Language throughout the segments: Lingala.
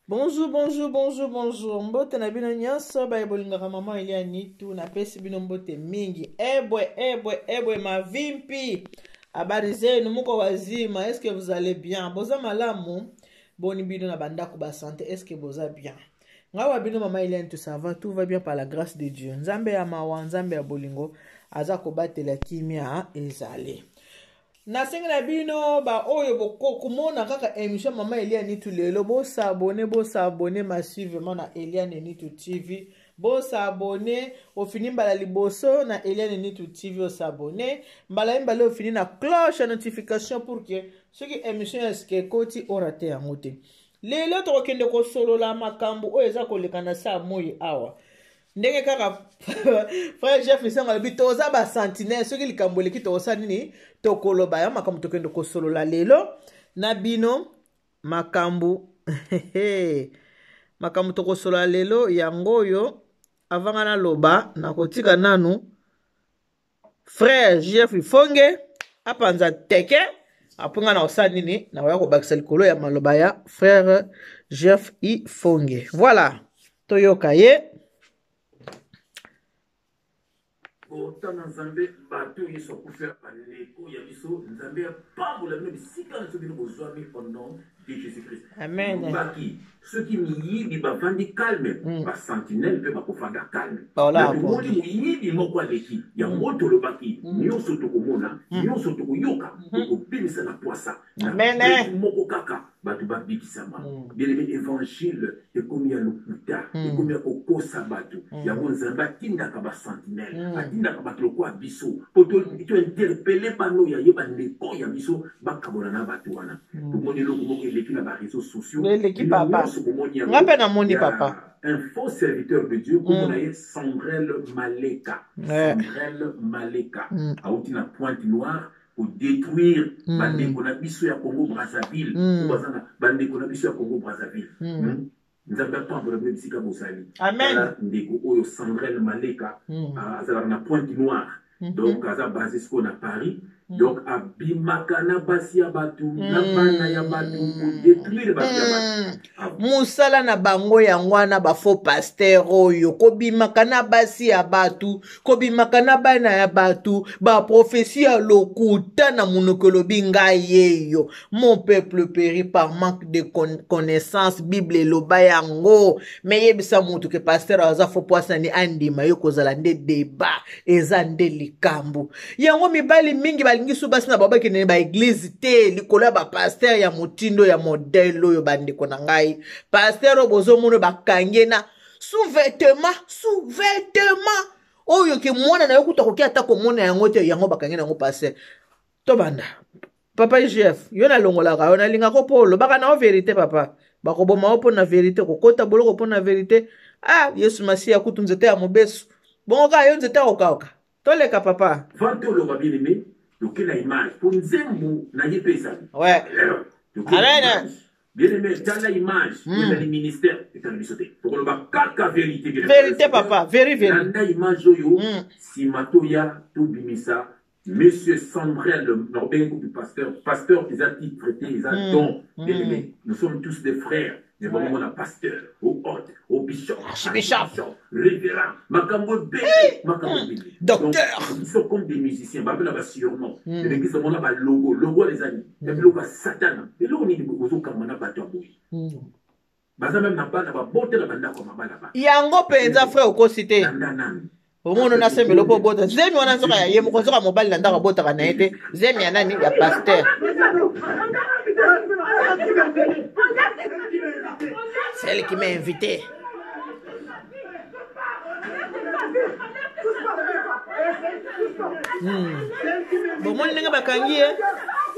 Bonjour, bonjour, bonjour, bonjour. Mbote na bino nyonso baye bolingaka maman Elia Nitu, napesi bino mbote mingi. Ebwe, ebwe, ebwe mavimpi. Habari zenu, muko wazima, est-ce que vous allez bien? Boza malamu? Boni bino na bandako ba santé, est-ce que boza bien? Nga wa bino maman Elia Nitu, ça va, tout va bien par la grâce de Dieu. Nzambe ya mawa, Nzambe ya bolingo, aza kobatela kimia ezali. Nasengi na bino ba oyo bokomona kaka émission mama Eliane Nitu lelo, bosabone, bosabone massivement na Eliane Nitu TV. Bosabone, ofini mbala liboso na Eliane Nitu TV, osabone mbala mbala, ofini na cloche ya notification pour que soki émission ya sika ekoti orate yango te. Lelo tokokende kosolola makambo oyo eza koleka na saa moi awa. Ndenge kaka frère Jeff Isango alobi toza ba sentinelle, soki likambo eleki tokosala nini, tokoloba ya makambo. Tokende kosolola lelo na bino makambo makambo tokosolola lelo yango oyo. Avanga naloba, nakotika nanu frère Jeff Ifonge apanza teke, apo nga na kosala nini, nakoya kobakisa likolo ya maloba ya frère Jeff Ifonge. Voilà, toyoka ye. Botanga Nzambe, bato Yesu akufela bandeko ya biso. Nzambe apambola bino bisika nyonso bino bozwami au nom de Jésus-Christ. Amen. Baki soki miyibi bavandi calme, basentinelle mpe bakofanda calme. Voilà, Na tomoni moyibi moko aleki yango, tolobaki nyonso tokomona, nyonso tokoyoka, tokobimisa na pwasa na Amen. beti moko kaka bato babikisama. Bien-aimé, évangile ekomi ya lokuta, ekomi ya kokosa bato. Yango Nzambe atindaka basentinelle, atindaka bato lokola biso po tointerpeller bano ya ye, bandeko ya biso bakabola na bato wana. Tomoni eloko moko eleki na baréseaux sociaux. Eleki, Bino papa. nyonso bomoni yango. Nga mpe namoni, Ya papa. un faux serviteur de Dieu, kombo na ye Sandrel Maleka. Sandrel Maleka auti na Pointe Noire kodétruire bandeko na biso ya Congo Brazzaville, oyo baza na bandeko na biso ya Congo Brazzaville. Nzambe apambola bino bisika bozali. Amen. Tala ndeko oyo Sandrel Maleka, azalaka na Pointe Noire, donc aza basé sikoyo na Paris. Donc abimaka na basi ya bato, na bana ya bato, kodétruire bato ya bato. Mosala na bango yango wana, bafaux pasteur oyo, kobimaka na basi ya bato, kobimaka na bana ya bato, baprophétie ya lokuta na monoko elobi ngai yeyo. Mon peuple périt par manque de connaissance, Bible eloba yango. Me yebisa motu ke pasteur aza faux poisani, andima yo kozala nde débat eza nde likambo yango. Mibali mingi balingi so basi na bango bakende na baéglise te likolo ya bapasteur ya motindo ya modèle oyo. Bandeko na ngai, pasteur oyo bozomona bakangi na sous-vêtement, sous-vêtement oyo ke mwana na yo kuta koki ata komona yango te, yango bakangi nango pasteur. Tobanda, papa IGF, yo nalongolaka yo, nalingako mpo olobaka na yo vérité. Papa, bakoboma yo mpo na vérité, kokota boloko mpo na vérité. Ah, Yesu Masiya kutu nzete ya mobesu, bongo kaka yo nzete ya kokauka. Toleka, papa. Avant toloba, bien aimé, toke na image mpo nzembo na ye mpe ezali. Toke na Amen. image. Bien aimé, tala image. Ezali ministère etali biso te, tokoloba kaka vérité, bien aimé. Vérité, papa, very very. Landa image oyo, nsima toya tobimisa monsieur Sandrel. Nakobengi kutu pasteur. Pasteur eza titre te, eza don. Bien aimé, nous sommes tous des frères, mais bango na pasteur au haute, au bishop, Archbishop. Révérend, makambo ebele, makambo ebele. Docteur. Donc, ils sont comme des musiciens, babela basurnom. L'église omona balogo, logo wana eza nini? Ya biloko ya satana. Eloko nini ozokamba na bato ya boye? Baza même na bana, babota na bandako ya mabala ba Yango mpenza, frère, okosi te. Landa nani. Omona nasembela mpo obota zemi wana, nzoka ya ye moko, nzoka mobali na ndako abotaka na ye te. Zemi ya nani? Ya pasteur. Celle qui m'a invité. Bomoni ndenge bakangi ye,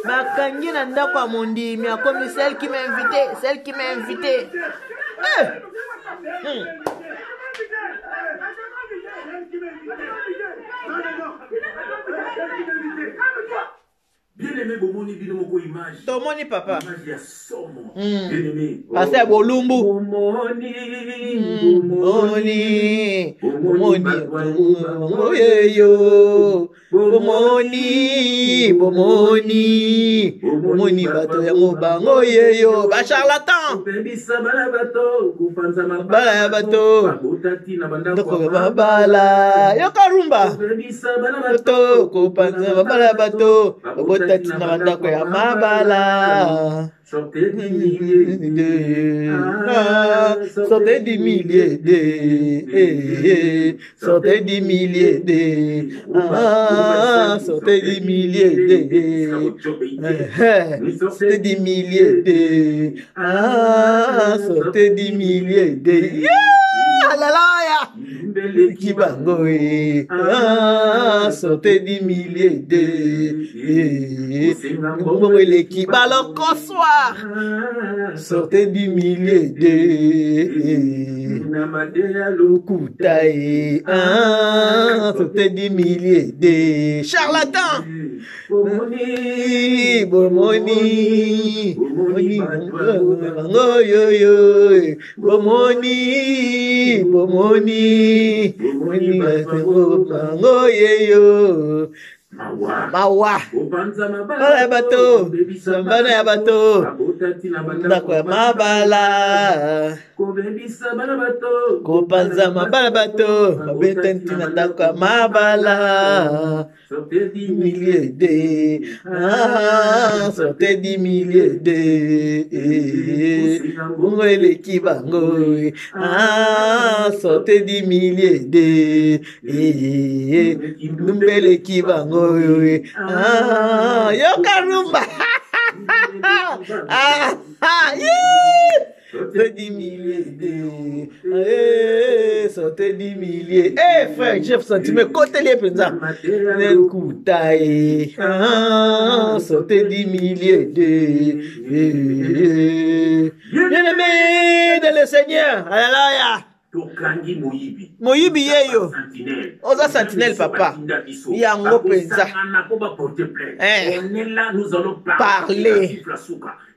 bakangi ye na ndako ya mondimi, akomi celle qui m'a invité, celle qui m'a invité, eh! Bien aimé, bomoni bino moko image. Tomoni, papa. Image ya somo. Bien aimé. Pasteur ya bolumbu. Bomoni, bomoni. Omoni, omoni oyeyo. Bomoni, bomoni, bomoni bato yango bango yeyo ba charlatan. Bala ya bato ndako ya mabala yoka rumba bato kopanza mabala ya bato babota ntina bandako ya mabala. Sortez du milieu de, ah, sortez du milieu de, eh, sortez du milieu de, ah, sortez du milieu de, eh, sortez du milieu de, ah, sortez du milieu de, yeah, hallelujah. Eleki bango e, ah, sortez du milieu de, eh, mbongo eleki balokoswa, sortez du milieu de, lokuta e, ah, sortez du milieu de, charlatan. Bomoni, bomoni, bomoni bango yoyo, bomoni, bomoni, bomoni bango yeyo. Mawa. Bana ya bato, bana ya bato, ndako ya mabala, kopanza mabala bato, babeta ntina ndako ya mabala. Sortez du milieu de, ah, sortez du milieu de, bongo eleki bango, ah, sortez du milieu de, ndumba eleki bango, ah, yoka rumba, ah, ah, yeah! Sortez du milieu de, eh, sortez du milieu. Eh, frère, chef sentiment, koteli ye mpenza. Nkuta ye, ah, sortez du milieu de, eh, bien-aimé dans le Seigneur, alléluia. Tokangi moyibi. Moyibi yeyo. Oza sentinelle papa. Yango mpenza. Po baporte plainte. Eh. On est là, nous allons parler. Parler.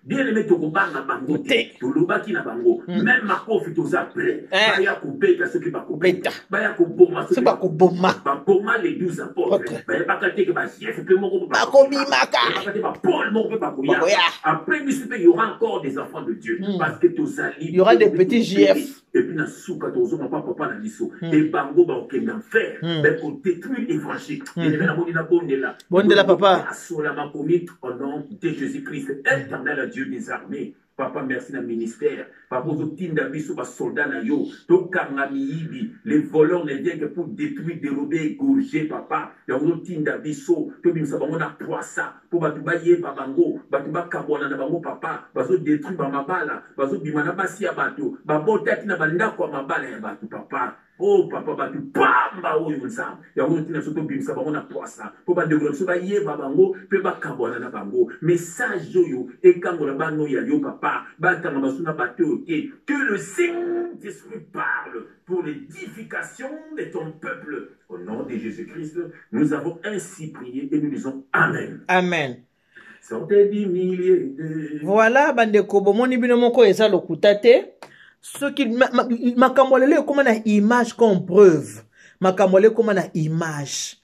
Bien aimé, tokobanga bango te, tolobaki na bango, même makofi toza prêt. Eh. Baya kobeta soki bakobeta, Beta. baya koboma soki bakoboma, baboma les 12 apôtres. Apôtres. Bayebaka te ke baJF mpe moko mpe Bakobimaka. Bayebaka te baPaul moko mpe bakoya. Bakoya. Après biso mpe, il y aura encore des enfants de Dieu, parce que tozali Il y aura des petits JF. Et puis na suka tozonga pa papa na biso e bango bakokende enfer, bakodétruire évangile. Bien-aimé, namoni na bondela. Bondela, papa. Asola makomi au nom de Jésus-Christ, éternel Dieu des armées. Papa, merci na ministère. Papa, ozotinda biso basoldat na yo, tokanga miyibi. Les voleurs ne viennent que pour détruire, dérober, égorger. Papa, yango ozotinda biso tobimisa bango na poisa mpo bato bayeba bango, bato bakabwana na bango. Papa, bazodétruire bamabala, bazobima na basi ya bato, babotaki na bandako ya mabala ya bato. Papa, oh papa, bato pamba oyo Nzambe, yango ozotinda biso tobimisa bango na poisa mpo bandeko na biso bayeba bango mpe bakabwana na bango. Message oyo ekangola bana oyo ya yo, papa, batanga basu na bato oyo te. Que le Saint-Esprit parle pour l'édification de ton peuple. Au nom de Jésus-Christ, nous avons ainsi prié et nous disons amen. Amen. Sortez du milieu de Voilà, bandeko, bomoni bino moko, eza lokuta te. Soki makambo ya lelo ekóma na image comme preuve, makambo ya lelo ekóma na image.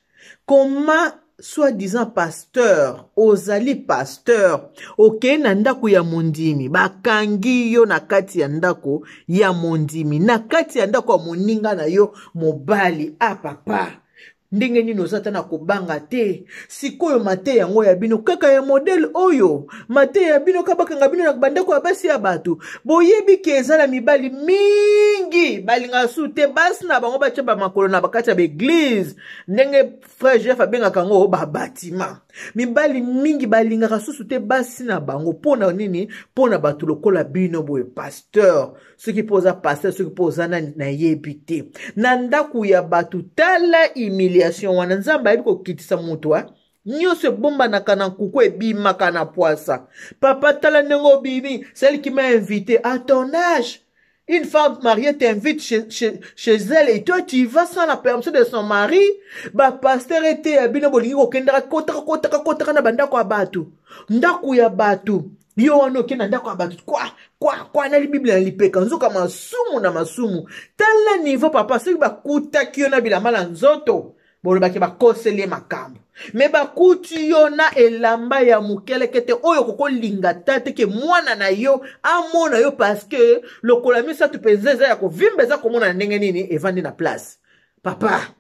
Comment soi-disant pasteur, ozali pasteur, okei na ndako ya mondimi, bakangi yo na kati ya ndako ya mondimi, na kati ya ndako ya moninga na yo mobali? A papa, ndenge nini oza ata na kobanga te? Sikoyo mateya yango ya bino kaka ya modèle oyo, mateya ya bino kaka bakanga bino na bandako ya basi ya bato. Boyebi ke eza na mibali mingi balingaka su te basi na bango batya bamakolo na bakati ya baéglise, ndenge frère Jeff abengaka yango babatima. Mibali mingi balingaka susu te basi na bango. Mpo na nini? Mpo na bato lokola bino boye, pasteur. Soki mpo oza pasteur, soki mpo oza nani, nayebi te. Na ndako ya bato, tala humiliation wana. Nzambe ayebi kokitisa moto, nyonso ebombanaka na nkuku ebimaka na pwasa. Papa, tala ndenge obimi. Celle qui m'a invité, à ton âge, une femme mariée t'invite chez elle et toi, tu vas sans la permission de son mari. Bapasteur ete ya bino bolingi kokendaka kotaka kotaka kotaka na bandako ya bato, ndako ya bato. Yo wana okende na ndako ya bato kwa kwa kwa nali Bible na lipeka, nzoka masumu na masumu. Tala niveau, papa, soki bakutaki yo na bilamba na nzoto. Bolobaki bakoseli ye makambo, me bakuti yo na elamba ya mokeleke te oyo okokolinga ta te ke mwana na yo amona yo, parceke lokola misato mpenza eza ya kovimba, eza komona na ndenge nini evandi na place. Papa,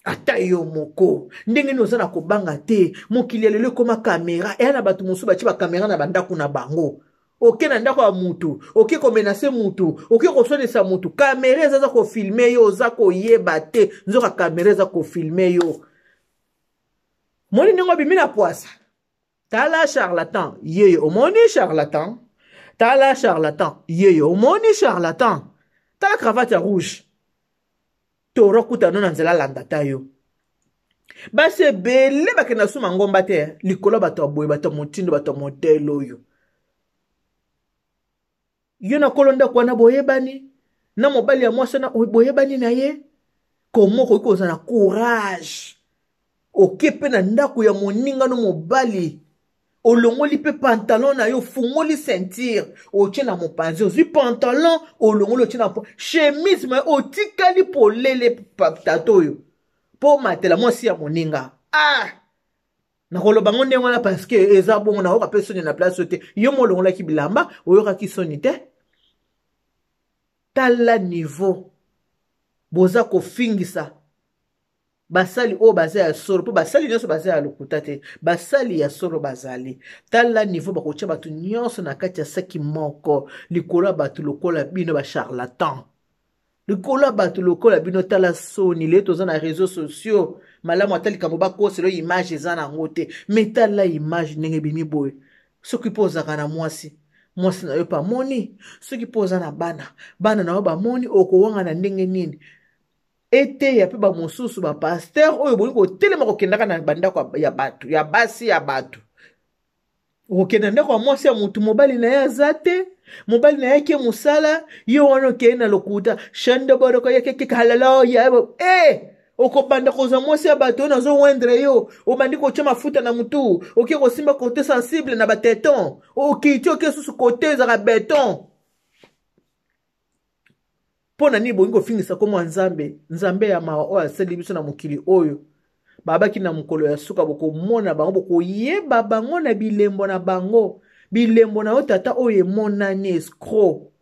ata yo moko ndenge nini oza na kobanga te? Mokili ya lelo ekoma kamera, eya na bato mosusu batie bakamera na bandako na bango. Oke na ndako ya mutu, oke komenase mutu, oke koswanisa mutu, kamera eza za kofilme yo, oza koyeba te nzoka kamera eza kofilme yo. Moni ndenge obimi na pwasa. Tala charlatan yeyo, omoni charlatan. Tala charlatan yeyo, omoni charlatan. Tala cravate ya rouge, toro kuta no na nzela, landa ta yo. Basi ebele bakenda suma ngomba te likolo ya bato ya boye, bato ya motindo, bato ya modele oyo. Yo na kolo ndako wana boyebani na mobali ya mwasi wana, boyebani na ye. Komo okoki kozala na courage, oke mpe na ndako ya moninga no mobali, olongoli mpe pantalon na yo, ofungoli ceinture, otie na mopanzi, ozwi pantalon olongoli, otie na chemise, ma otikali polele. Tata oyo mpo omatela mwasi ya moninga, ah, nakoloba ngo ndenge wana parce que eza bongo. Nayoka mpe soni na place oyo te. Yo mo olongolaki bilamba, oyokaki soni te? Tala niveau boza kofingisa basali oyo baza ya solo, mpo basali nyonso baza ya lokuta te, basali ya solo bazali. Tala niveau bakotya bato nyonso na kati ya saki moko likolo ya bato lokola bino bacharlatan, likolo ya bato lokola bino. Tala soni, lelo toza na réseau sociaux. Malamu ata likambo bakoselo, image eza nango te, me tala image ndenge ebimi boye. Soki mpo ozalaka na mwasi, mwasi na yo mpe amoni. Soki mpo oza na bana, bana na yo bamoni. Okowanga na ndenge nini? Eteya mpe bamosusu bapaster oyo bolingi kotelema kokendaka na bandako ya bato, ya basi ya bato. Okokende ndako ya mwasi ya motu, mobali na ye aza te, mobali na ye ake mosala, yo wana okei na lokuta shende boroko yekekekhalaloya e eh! Okobanda kozwa mwasi ya bato oyo nazowendre yo, obandi kotya mafuta na motu, oke kosimba kote sensible na bateton, okiti oke susu kote ezaka beton. Mpo na nini bolingi kofingisa nkombo ya Nzambe, Nzambe ya mawa oyo asali biso na mokili oyo? Babaki na mokolo ya suka bokomona bango, bokoyeba bango na bilembo na bango. Bilembo na yo, tata oyo, emonani escro.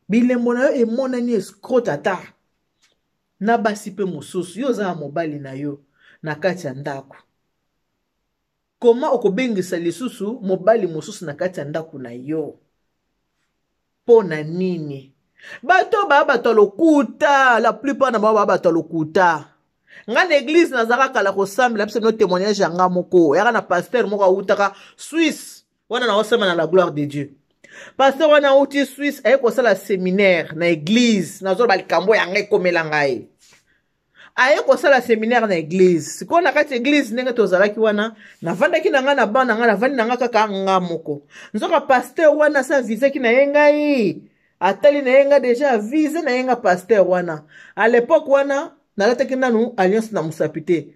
Bilembo na yo emonani escro, tata. Na basi mpe mosusu, yo oza na mobali na yo na kati ya ndako, koma okobengisa lisusu mobali mosusu na kati ya ndako na yo mpo na nini? Bato baa bato ya lokuta, la plupart na bango baa bato ya lokuta. Nga na eglize nazalaka kala kosambela, biso bino témoignage ya nga moko. Yaka na pasteur moko awutaka Suisse wana, naosamba na la gloire de Dieu. Pasteur wana awuti Suisse, aye kosala séminaire na eglize. Nazoloba likambo yanga ekomela ngai. Aye kosala séminaire na eglize. Sikoyo na kati eglize, ndenge tozalaki wana, navandaki na ngai na bana ngai, navandi na ngai kaka nga moko. Nzoka pasteur wana asi avizaki na ye ngai, atali na ye ngai deja, avize na ye nga. Pasteur wana, à l'époque wana nalataki nanu alliance na mosapi te.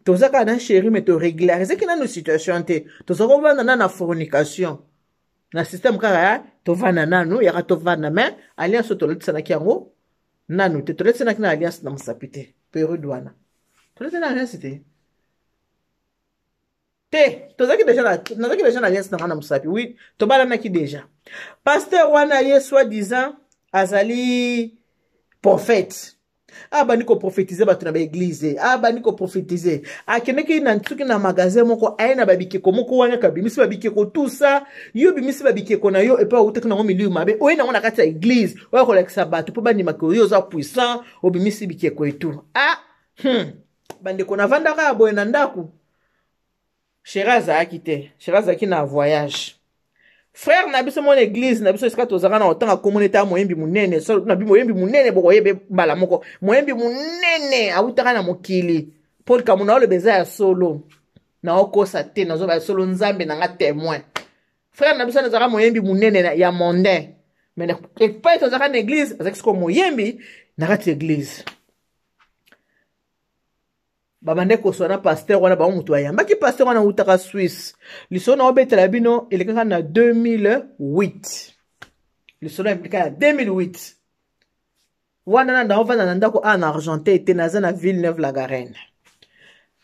Toza kaka na chéri, mais torégularisaki nanu situation te. Toza kovanda na na fornication na système kaka, tovanda nanu, yaka tovanda, mais alliance oyo tolatisanaki yango nanu te. Tolatisanaki na alliance na mosapi te periode wana, tolati na alliance te te. Tozalaki deja, nazalaki deja na alliance na nga na mosapi. Oui, tobalanaki deja. Pasteur wana, ye soi disant azali prophète, abandi koprofetize bato na baeglize, abandi koprofetize. Akendeki na soki na magasin moko, aye na babikeko moko wana, kabimisi babikeko tusa. Yo bimisi babikeko na yo epai outaki nango, milieu mabe, oye nango na kati ya eglize oya kolakisa bato mpo bandimaka oyo oza puissant, obimisi bikeko etu. Ah, Bandeko, navandaka ya boye na ndako, chéri azalaki te, chéri azalaki na voyage. Frère na biso mona église na biso esika tozalaka na kotanga komona ete moyembi monene na bi moyembi monene, bokoyebe mbala moko, moyembi monene awutaka na mokili. Mpo likambo na oloba eza ya solo, naokosa te, nazoba ya solo, Nzambe na nga témoin. Frère na biso azalaka moyembi monene ya mondain, mais epai tozalaka na église azalaki sikoyo moyembi na kati ya église. Babandaki koswa na pasteur wana, bango moto bayambaki pasteur wana awutaka Suisse. Lisolo na obetela bino elekaka na 2008, lisolo elekaka na 2008 wana. Na naovanda na ndako a na Argentin te, naza na Villeneuve la Garenne.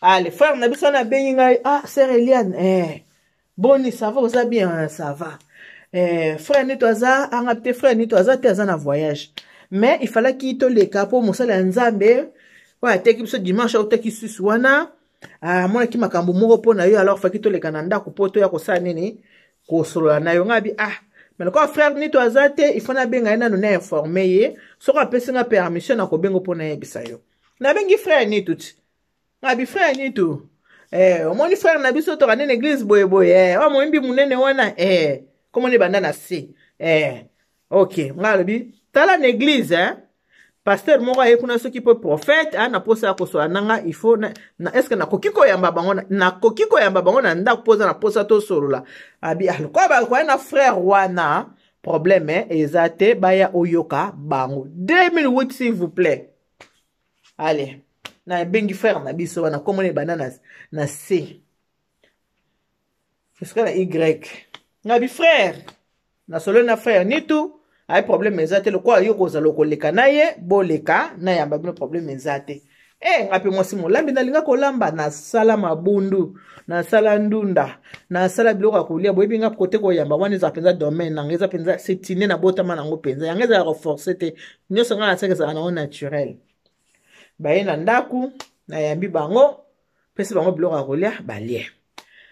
Ale frère na biso wana abengi ngai, ah, sœur Eliane, eh, boni, ça va, oza bien? Ça va. Eh, frère Nito aza anga te? Frère Nito aza te, aza na voyage, mais il fallaki toleka mpo mosala ya Nzambe oyo ateki biso dimanche, autaki susu wana, amonaki makambo moko mpo na yo, alors faki toleka na ndako mpo toya kosala nini, kosolola na yo. Ngai abi, ah, mais lokola frère Nito aza te, il faut nabenga ye nanu, na informe ye. Soki apesi nga permission, nakobenga mpo nayebisa yo. Nabengi frère Nito ti ngabi, frère Nito, eh, omoni frère na biso tokande na église boyeboye, eh, oyo moyimbi monene wana, eh, komoni ebanda na se, eh, ok. Ngai alobi, tala na église, eh, pasteur moko aye kuna, soki mpo prophète aya na posa ya kosola na nga, il faut na, na, est ce que nakoki koyamba bango, nakoki koyamba bango na ndako mpo oza na posa tosolola? Abi, ah, lokola bakoya na frère wana, problème, eh, eza te, baya oyoka bango. 2008, s'il vous plaît. Allez, nabengi frère na biso wana, komona ebanda na C, esuka na Y. Ngabi, frère, nasololi na frère Nitu, aye, problème eza te, lokola yo kozala okoleka na ye, boleka, nayamba bino, problème eza te. E, nga mpe mwasi molambi, nalinga kolamba, nasala mabundu, nasala ndunda, nasala biloko ya kolia. Boyebi nga kote koyamba wana eza mpenza domaine nanga, eza mpenza setine, nabotama nango mpenza. Yango ezalaka force te, nyonso nga nasalaka ezalaka nango naturel. Baye na ndako, nayambi bango, pesi bango biloko ya kolia, balie.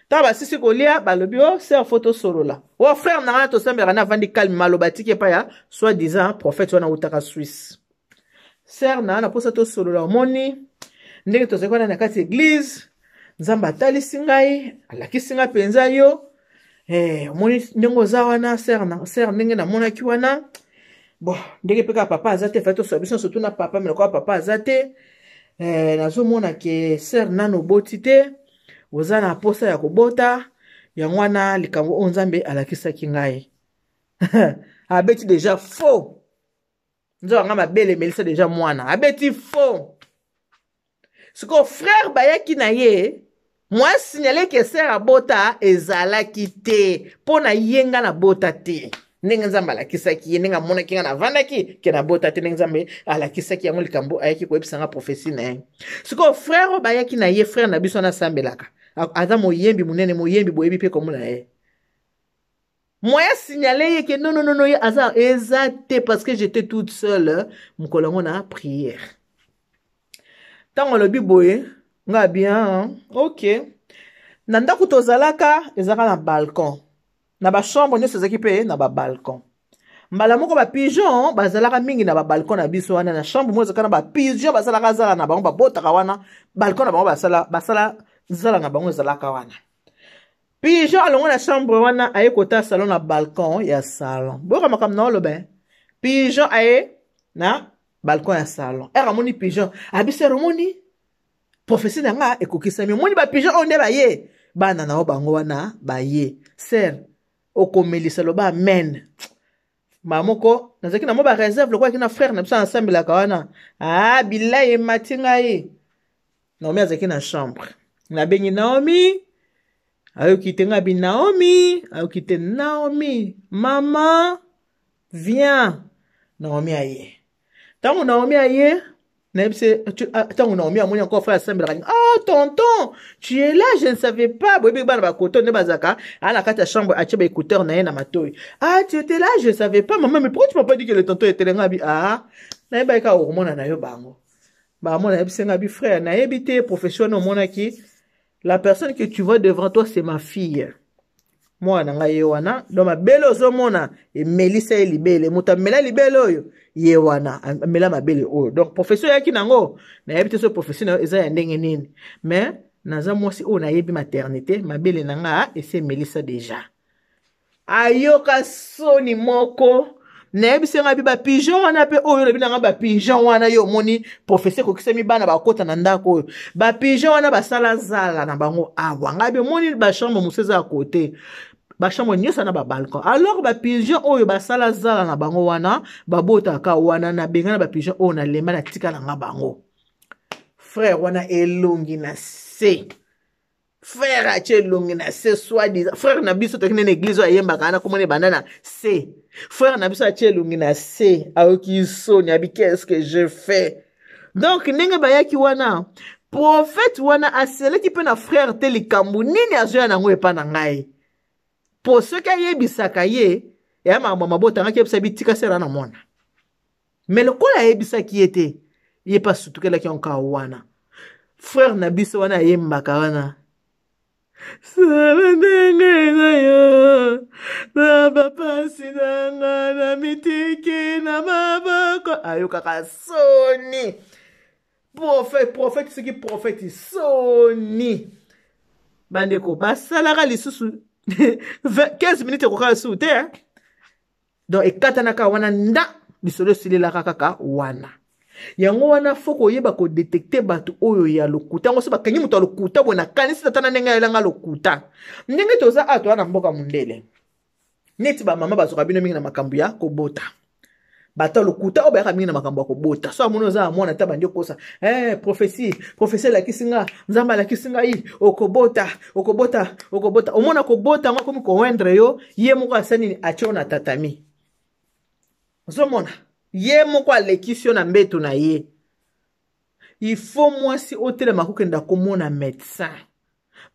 Ntango basisi kolia, balobi, o oh, sœur, faut tosolola. O oh, frère na ngai tosambelaka na avandi calme, maloba atiki epai ya soi disant prophète wana utaka Suisse. Sœur na na mposa tosolola, omoni ndenge tozalaki wana na kati église, Nzambe atalisi ngai, alakisi ngai mpenza yo. Eh, omoni ndenge oza wana, sœur na sœur, ndenge namonaki wana, bon, ndenge mpe kaka papa aza te, fai tosola biso nyonso tuna papa, me lokola papa aza te, eh, nazomona ke sœur nano oboti te, oza na posa ya kobota. Yango wana likambo oyo Nzambe alakisaki ngai. Abeti deja faux, nzoka nga mabele emelisa deja mwana, abeti faux. Sikoyo frère bayaki na ye, mwa signale ke sœur abota ezalaki te mpo na ye, nga nabota te, ndenge Nzambe alakisaki ye, ndenge amonaki nga navandaki ke nabota te, ndenge Nzambe alakisaki yango, likambo ayaki koyebisa nga prophétie na ye. Sikoyo frère oyo bayaki na ye, frère na biso wana asambelaka, aza moyembi monene, moyembi, boyebi mpe komona ye, moyen signale ye ke non, non, non, non, aza eza te, parce que j'étais toute seule mokolo yango na prière. Ntango alobi boye, nga bien, ok. Na ndako tozalaka, ezalaka na balcon, na bachambre nyonso ezalaki mpe na babalcon. Mbala moko bapigeon bazalaka mingi na babalcon na biso wana. Na chambre moko ezalaka na bapigeon, basalaka zala na bango, babotaka wana, balcon na bango, basala, basala zala na bango ezalaka wana. Pigeon alongwa na chambre wana, aye kota salon, na balcon ya salon. Boyoka makambo na oloba. Pigeon aye na balcon ya salon, ere amoni pigeon, abisere, omoni prophétie na nga ekokisami, omoni bapigeon oyo nde baye, bana na yo bango wana baye, sœur okomelisa, loba amen. Mbala moko nazalaki na mwa bareserve, lokolaki na frère na biso nasambelaka wana, ah, bilai emati ngai. Naomi azalaki na chambre, nabengi Naomi, ayoki te. Ngai abi, Naomi, ayoki te. Naomi, mama, viens. Naomi aye. Ntango Naomi aye, nayebisi, ntango Naomi amoni encore frère asambelaka, ah, tonton, tu es là, je ne savais pas. Boyebi bana bakoto nde bazalaka, aa na kati ya chambre, atie baécouteur na ye na matoi. Ah, tu étais là, je ne savais pas, maman, mais pourquoi tu m'as pas dit que le tonton était là? Abi, ah, nayebaki kaka okomona na yo bango. Bamona, nayebisi nga bi, frère, nayebi te profession wana omonaki, la personne que tu vois devant toi, c'est ma fille, mwana na ngai ye wana. Donc mabele ozomona emelisa ye libele, moto amela libele oyo ye wana, amela mabele oyo. Donc profession oyaki nango, nayebi te so profession na yo eza ya ndenge nini, mais naza mwasi oyo nayebi maternité, mabele na nga esi emelisa deja. Ayoka soni moko. Nayebisi nga bi, bapigeon wana mpe oyo olobi nanga, bapigeon wana yo omoni prophétie ekokisami, bana bakota na ndako oyo, bapigeon wana basala zala na bango awa. Ngai bi, omoni bachambre mosusu eza ya kote, bachambre nyonso na babalcon, alors bapigeon oyo basala zala na bango wana, babotaka wana, nabengana bapigeon oyo, nalemba, natika na nga bango. Frère wana elongi na se, frère atie elongi na se, soi disant frère na biso toki nene église oyo ayembaka wana, komona ebanda na se. Frère na biso atie elongi na se, ayoki soni, abi, qu'est ce que je fais? Donc ndenge bayaki wana, Prophète wana aseleki mpe na frère te likambo nini azoya nango epa na ngai. Mpo soki ayebisaka ye ya makambo ya mabota ngaki yebisa bitika sera na mwana. Me lokola ayebisaki ye te, ye mpe asutukelaki yango kaka wana. Frère na biso wana ayembaka wana sala ndenge na yo na bapasi na nga na mitiki na maboko. Ayokaka soni. Prophète, prophète, soki prophète soni. Bandeko basalaka lisusu 15 minutes ekokaka lisusu te, hein? Donc ekatanaka wana nda lisolo esilelaka kaka wana. Yango wana fo koyeba kodetecte bato oyo ya lokuta. Yango so bakangi moto ya lokuta boye, nakanisi tata na ndenge ayelanga lokuta. Ndenge toza awa, toza na mboka mondele, neti bamama bazwaka bino mingi na makambo ya kobota. Bato ya lokuta oyo bayaka mingi na makambo ya kobota, so amoni oza ya mwana ta bandi okosa, prophétie, prophétie elakisi nga, Nzambe alakisi ngai okobota, okobota, okobota. Omona kobota yango akomi kowendre yo, ye moko asali nini, atie yo na tatami. Ozomona ye moko alekisi yo na mbeto na ye. Il faut mwasi otelema kokenda komona médecin.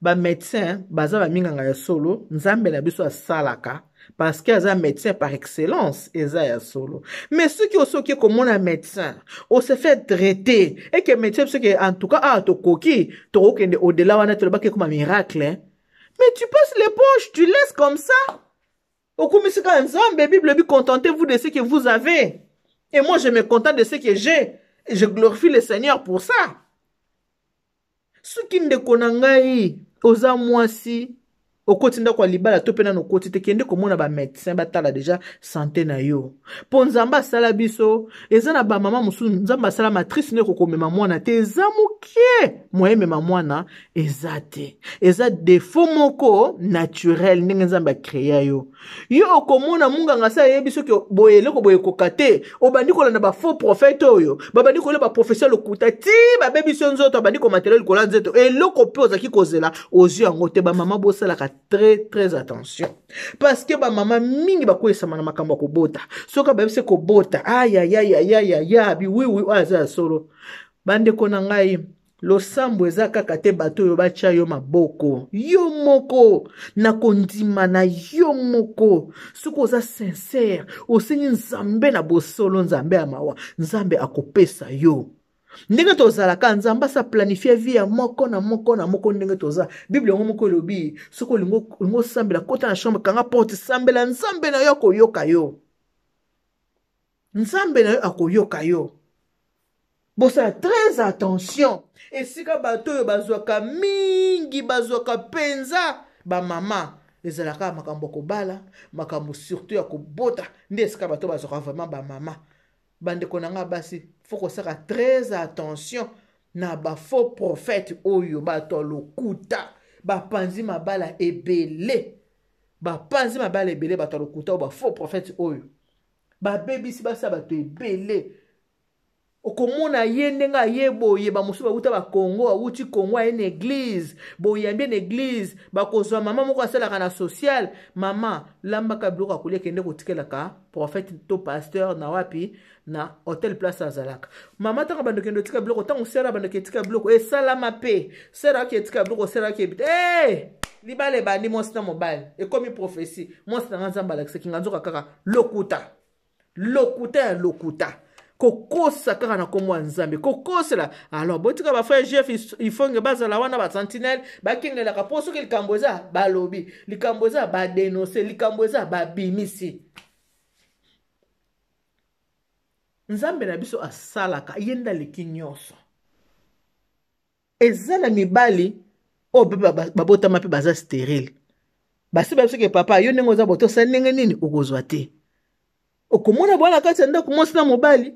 Bamédecin baza baminganga ya solo. Nzambe na biso asalaka parce que aza médecin par excellence, eza ya solo. Mais soki osoki komona médecin, ose fait traiter et que médecin soki en tout cas ah tokoki tokokende au-delà wana, tolobaki ekoma miracle, hein? Mais tu passes l'éponge, tu laisses comme ça. Okumisi kaka Nzambe. Bible ebi: contentez-vous de ce que vous avez. Et moi, je me contente de ce que j'ai et je glorifie le Seigneur pour ça. Soki ndeko na ngai oza mwasi, okoti ndako ya libala to mpe nano okoti te, kende komona bamédecin, batala déjà santé na yo. Mpo Nzambe asala biso, eza na bamama mosusu Nzambe asala matrice nde ekokomema mwana te, eza moke, moye emema mwana eza te. Eza défaut moko naturel ndenge Nzambe acréa yo. Yo okomona munganga sa ayebi soki boye eloko boye ekoka te, obandi kolanda bafaux prophète oyo babandi kolela baprofesseur lokuta ti babebisi yo nzoto, abandi komatela likolo ya nzoto, eloko mpe ozalaki kozela ozwi yango te. Bamama, bosalaka très très attention, parce que bamama mingi bakweyisama na makambo ya kobota. Soki bayebisi kobota, ayayayayaya, biwiwi oyo aza ya solo. Bandeko na ngai, losambo eza kaka te bato oyo batya yo maboko. Yo moko na kondima na yo moko, soki oza sincere, osengi Nzambe na bosolo, Nzambe ya mawa, Nzambe akopesa yo. Ndenge tozalaka, Nzambe asa planifie vie ya moko na moko na moko ndenge toza. Bible yango moko elobi, soki olingi osambela, kota na chambre, kanga porte, sambela, Nzambe na yo akoyoka yo. Nzambe na yo akoyoka yo. Bosala très attention esika bato oyo bazwaka mingi, bazwaka mpenza bamama, ezalaka makambo ya kobala, makambo surtout ya kobota, nde esika bato bazwaka vraiment bamama. Bandeko na nga basi, fo kosala très attention na bafaux prophète oyo, bato ya lokuta bapanzi mabala ebele, bapanzi mabala ebele. Bato ya lokuta oyo, bafaux prophète oyo babebisi basi ya bato ebele. Okomona ye ndenge aye boye, bamosusu bawuta bakongo, awuti Kongo, aye na église, boyambi na église, bakozwa mama moko asalaka na social. Mama lambaka biloko ya kolia, kende kotikelaka prophète to pasteur na wapi, na hotel place azalaka. Mama ntango bandokende otika biloko, ntango sera bandoki etika biloko, esalama mpe sera aki etika biloko, sera aki ebita, hey! Libala ebandi, mwasi na mobali, ekomi prophétie. Mwasi na nga, Nzambe alakisaki nga, nzoka kaka lokuta, lokuta ya lokuta, kokosa kaka na nkombo ya Nzambe, kokosela. Alors botika bafrère Jeff Ifonge bazala wana, basentinelle bakengelaka, mpo soki likambo eza, balobi likambo eza, badenonse likambo eza, babimisi. Nzambe na biso asalaka, ye nde aleki nyonso. Eza na mibali oyo mpe babotama mpe baza stérile, basi bayebi soki papa yo ndenge oza boto, osali ndenge nini, okozwa te. Okomona bwana kati ya ndako, mwasi na mobali,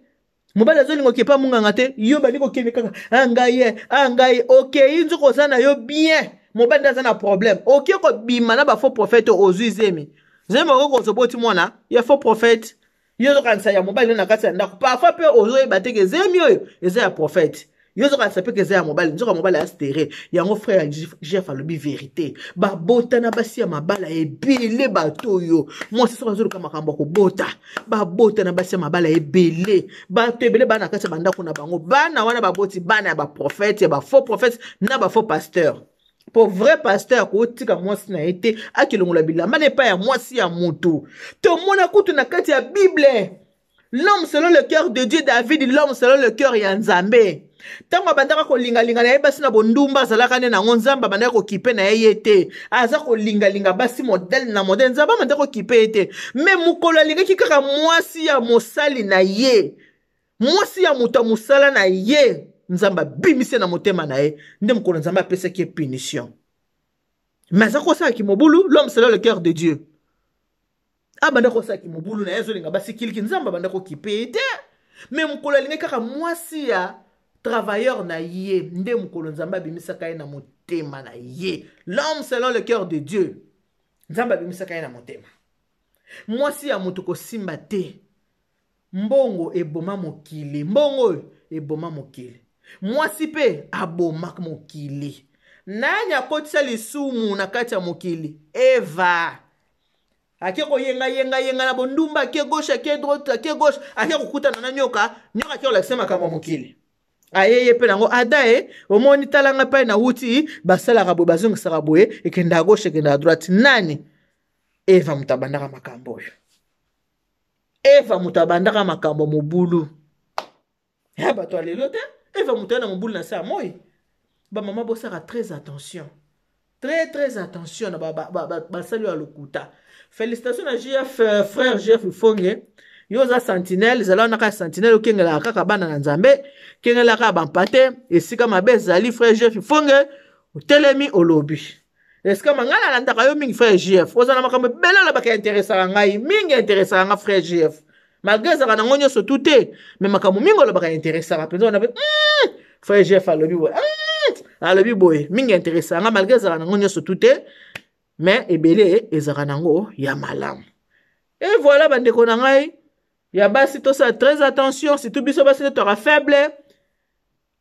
mobali azolinga okepa monganga te, yo bandi kokende kaka, a ngai ye, a ngai okei, nzoka oza na yo bien, mobali nde aza na problème. Oke kobima na bafaux prophète, ozwi zemi, zemi okoki kozoboti mwana ya faux prophète. Yo ozokanisa ya mobali na kati ya ndako, parfois mpe ozoyeba te ke zemi oyo eza ya prophète. Yo ozokanisa mpe eza ya mobali, nzoka mobali ya stere. Yango frère ya Jeff alobi verité. Babota na basi ya mabala ebele bato oyo. Mwasi soki azoluka makambo ya kobota, babota na basi ya mabala ebele. Bato ebele bana kati ya bandako na bango. Bana wana baboti bana ya ba prophète, ya ba faux prophète na ba faux pasteur. Po vrai pasteur akotika mwasi na ye te akelongola bilamba na epai ya mwasi ya motu. Tomona kutu na kati ya Bible. L'homme selon le cœur de Dieu, David, l'homme selon le cœur ya Nzambe. Ntango abandaka kolingalinga na ye basi na bondumba azalaka nde nango, Nzambe abandaka kokipe na ye ye te. Aza kolingalinga basi modèle na modèle, Nzambe abandaka kokipe ye te. Mais mokolo alingaki kaka mwasi ya mosali na ye, mwasi ya moto ya mosala na ye, Nzambe abimisi ye na motema na ye. Nde mokolo Nzambe apesaki ye punition. Mais aza kosala kimobulu, l'homme selon le cœur de Dieu. Abanda kosala kimobulu na ye, azolinga basi kiliki, Nzambe abanda kokipe ye te. Me mokolo alingaki kaka mwasi ya travailleur na ye, nde mokolo Nzambe abimisaka ye na motema na ye. L'homme selon le cœur de Dieu, Nzambe abimisaka ye na motema. Mwasi ya moto kosimba te. Mbongo eboma mokili, mbongo oyo eboma mokili. Mwasi mpe aboma mokili. Nani akotisa lisumu na kati ya mokili? Eva. Ake koyenga yenga yenga na bondumba, ake gauche, ake droite, ake gauche, ake kokutana na nyoka, nyoka ake kolakisa makambo ya mokili. Aye ye mpe nango ada e omoni talanga epai na wuti, basalaka boye, bazongisaka boye, ekendaka gauche, ekendaka droite. Nani? Eva moto abandaka makambo oyo. Eva moto abandaka makambo mobulu. Ya bato ya lelo te. Eva moto ya na mobulu na se ya moi. Ba mama bosaka très attention. Très très attention na basali ya lokuta. Félicitations na JF, frère JF Ifonge. Yo oza sentinelle, zala wana kaka sentinelle, okengelaka kaka bana na Nzambe, kengelaka bampate, esika mabe ezali, frère JF Ifonge, otelemi olobi. Esika ma ngai nalandaka yo mingi frère JF, oza na makambo ebele olobaka interesaka ngai, mingi interesaka nga frère JF. Malgré ezalaka nango nyonso tout te, mais makambo mingi olobaka interesaka mpenza wana pe, frère JF alobi boye, alobi boye, mingi interesaka nga malgré ezalaka nango nyonso tout te, mais ebele ezalaka nango ya malamu. Et voilà bandeko na ngai ya basi, tosala très attention, surtout biso basi nde toka faible.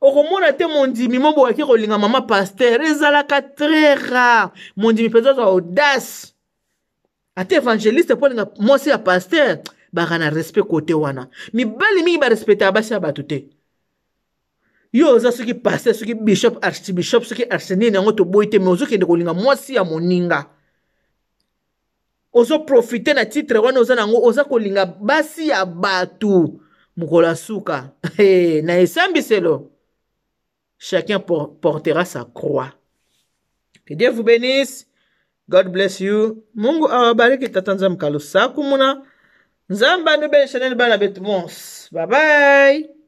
Okomona te mondimi moko akei kolinga mama pasteur, ezalaka très rare. Mondimi mpenza azwa audace, ata évangéliste mpo alinga mwasi ya pasteur, baka na respect kote wana. Mibali mingi barespectaka basi ya bato te. Yo oza soki pasteur, soki bishop, archbishop, soki archenini, yango toboyi te, mais ozokende kolinga mwasi ya moninga, ozoprofite na titre wana oza nango, oza kolinga basi ya bato. Mokolo ya suka, hey, na esambiselo, chacun portera sa croix. Que Dieu vous bénisse. God bless you. Mungu awabariki. Tata Nzambe kalusaku muna. Nzambe anubele Chanel bana betu mons. Bye bye.